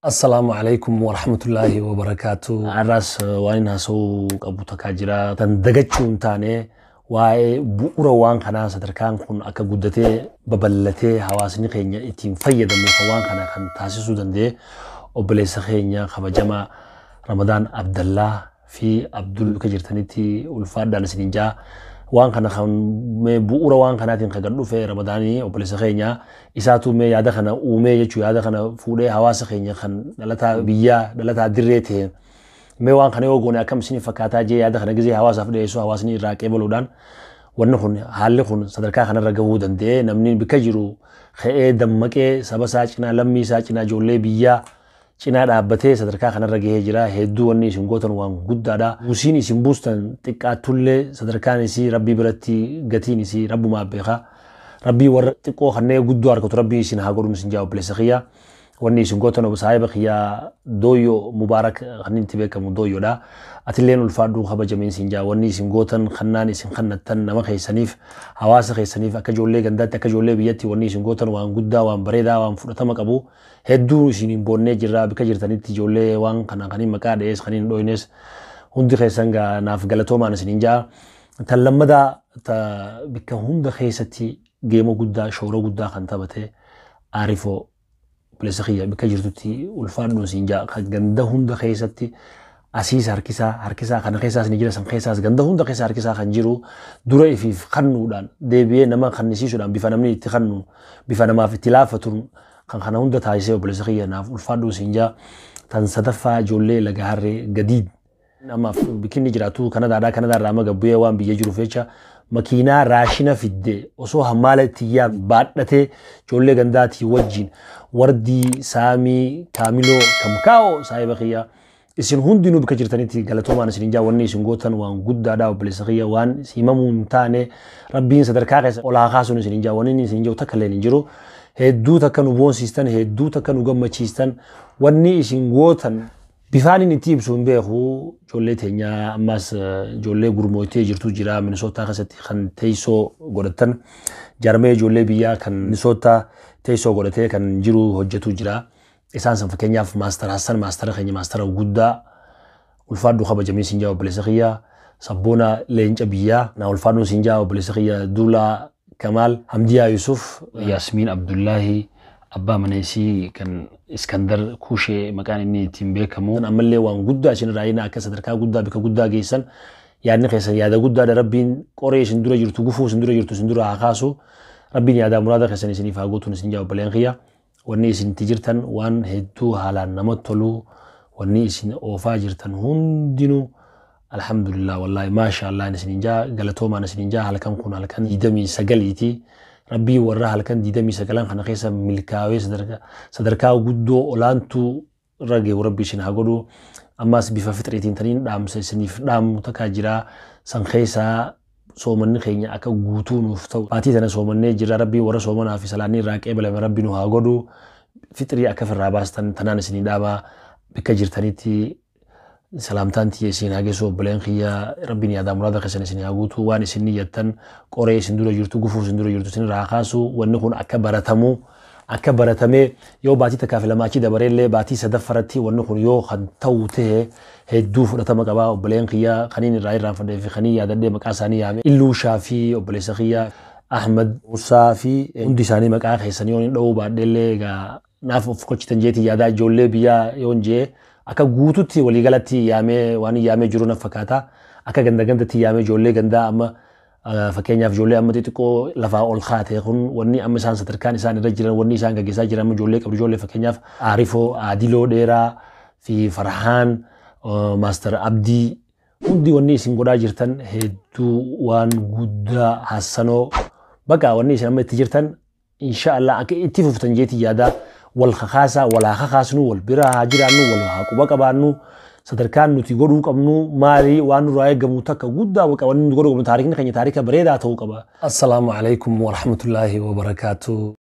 Assalaamu alaikum warahmatullaahi wabarakaatu. Har'aas waan inni haasa'uu qabu takkaa jira. Tan dagachuu hin taane waa'ee bu'uura waan kanaa sadarkaan kun akka guddatee babal'atee hawaasni keenya ittiin fayyadamuuf waan kana kan taasisuu danda'e obboleessa keenya kabajamaa Ramadaan Abdallaa fi Abdul bakka jirtanitti ulfaadhaan isiniin ja'a. Waan kana kan mee bu'uura waan kanaatiin kan gad dhufe Ramadaanii obboleessa keenya isaatu mee yaada kana uumee jechuu, yaada kana fuudhee hawaasa keenya kan dhalataa biyyaa dhalataa dirree ta'e mee waan kana yoo goone akkam isiniif fakkaataa jee yaada kana gizee hawaasaaf dhiyeessu hawaasni irraa qeebaluudhaan wanni kun haalli kun sadarkaa kanarra gahuu danda'e. Namni bikka jiru ka'ee dammaqee saba isaa cinaa, lammii isaa cinaa, ijoollee biyyaa cinaa dhaabbatee sadarkaa kanarra gahee jira. Hedduu wanni isin gootan waan guddaadha. Buusiin isin buustan xiqqaattullee sadarkaan isii rabbii biratti gatiin isii rabbumaa beeka. Rabbii warra xiqqoo kanneen guddoo argatu rabbii isin haa godhuun isin jaa obboleessa kiyya. Wanni isin gootan obbo saahiba kiyya Dooyyoo Mubaarak kan inni itti beekamu Dooyyoodha. Atilleen ulfaadhuu kabajameen isin jaa. Wanni isin gootan kannaan isin kannattan nama keessaniif, hawaasa keessaniif, akka ijoollee gandaatti, akka ijoollee biyyatti wanni isin gootan waan guddaa, waan bareedaa, waan fudhatama qabu. Hedduu isiniin boonnee jirra. Bakka jirtanitti ijoollee waan kana kan hin maqaa dha'ees kan hin dhoynes hundi keessan gaa naaf galatoomaan isiniin jaa. Tan lammadaa ta bakka hunda keessatti geema guddaa shoora guddaa kan taphate Aarifoo obboleessa kiyya bakka jirtutti ulfaadhuun siin jaa. Kan ganda hunda keessatti asiis harkisaa harkisaa kana keessaas ni jira, san keessaas ganda hunda keessa harkisaa kan jiru dura ifiif kannuudhaan deebi'ee nama kannisiisuudhaan bifa namni itti kannu bifa namaaf itti laafatuun kan kana hunda taasisee obboleessa kiyya naaf ulfaadhuun siin jaa. Tan sadaffaa ijoollee Laga Harree Gadiid ammaaf bikkinni jiraatu Kanadaadhaa, Kanadaarraa amma gabbu'ee waan biyya jiruuf jecha makiinaa raashina fidde osoo hammaala itti yaam baadhatee ijoollee gandaatii wajjin Wardii, Saamii, Kaamiloo, Kamkaa'oo saahiba kiyya isin hundinuu bakka jirtanitti galatoomaan isin jaa. Wanni isin gootan waan guddaadha obboleessa kiyya, waan himamuu hin taane. Rabbiin sadarkaa keessa ol haa kaasuun isin jaa. Wanni isin jiru takka illee hin jiru. Hedduu takka nu boonsiistan, hedduu takka nu gammachiistan. Wanni isin gootan bifaan inni itti ibsu hin beeku. Ijoollee teenyaa ammas ijoollee gurmooytee jirtu jira Minisootaa keessatti kan teessoo godhatan, jaarmee ijoollee biyyaa kan Minisootaa teessoo godhatee kan jiru hojjetu jira. Isaan san fakkeenyaaf Maastar Hassan, maastara keenya, maastara guddaa ulfaadhu kabajamii siin jaa obboleessa kiyya. Sabboona leenca biyyaa na ulfaadhuun siin jaa obboleessa kiyya. Duulaa Kamaal, Hamdiyaa Yusuf, Yaasmiin Abdullaahi, abbaa mana isii kan Iskandar Kushee maqaan inni ittiin beekamu. Ammallee waan guddaa isin irraa eegna, akka sadarkaa guddaa bika guddaa geessan. Yaadni keessan yaada guddaadha. Rabbiin qoree isin dura jirtu, gufuu isin dura jirtu isin dura haa kaasu. Rabbiin yaadaa muraada keessan isiniif haa guutuun isin jaa obboleen kiyya. Wanni isin itti jirtan waan hedduu haalaan namatti tolu. Wanni isin oofaa jirtan hundinuu alhamdulillah, wallahi maasha Allah isinin jaa, galatoomaan isinin jaa. Halkan kun halkan 29ti. Rabbii warra halkan 29 kana keessa milkaa'ee sadarkaa guddoo olaantuu irra ge'u rabbi isin haa godhu. Ammas bifa fixriitiin taniin dhaamsa isiniif dhaamu takkaa jira. San keessaa soomanni keenya akka guutuu nuuf ta'u. Baatii tana soomannee jira. Rabbii warra soomanaa fi salaanni irraa qeebalame rabbi nu haa godhu. Fixrii akka ofirraa baastan tanaan isinii dhaama. Bakka jirtanitti salaamtaan tiyya isin haa geessu obboleen kiyya. Rabbiin yaadaa muraada keessan isin haa guutu. Waan isin niyyattan qoree isin dura jirtu, gufuu isin dura jirtu isin irraa haa kaasu. Wanni kun akka baratamu, akka baratamee yoo baatii takkaa fi lamaa achi dabareellee baatii sadaffaratti wanni kun yoo kan ta'u ta'e hedduu fudhatama qaba. Obboleen kiyya kaniin irraa irraanfadhee fi kaniin yaadadhee maqaa isaanii yaame Illuushaa fi obboleessa kiyya Ahmad Musaa fi hundi isaanii maqaa keessanii yoon hin dha'uu baadheellee egaa naaf of kolchitan jeetii yaadaa. Ijoollee biyyaa yoon jee akka guututti waliigalatti yaamee waan yaamee jiru na fakkaata. Akka ganda gandatti yaamee ijoollee gandaa amma fakkeenyaaf ijoollee amma xixiqqoo lafaa ol kaate kun wanni amma isaan sadarkaan isaan irra jiran, wanni isaan gaggeessaa jiran, amma ijoollee qabdu, ijoollee fakkeenyaaf Aarifoo, Aadiloo Dheeraa fi Farhaan, Maastar Abdii, hundi wanni isin godhaa jirtan hedduu waan guddaa. Hassanoo baqa wanni isin amma itti jirtan insha Allah akka itti fuftan jeetii yaadaa. Wal kakaasaa, wal haa kakaasnu, wal bira haa jiraannu, wal haa quba qabaannu. Sadarkaan nuti godhuu qabnu maali? Waan nurraa eegamu takka guddaa baqa wanni nuti godhuu qabnu taarikni keenya taarika bareedaa ta'uu qaba. Assalaamu alaikum warahmatullaahi wabarakaatu.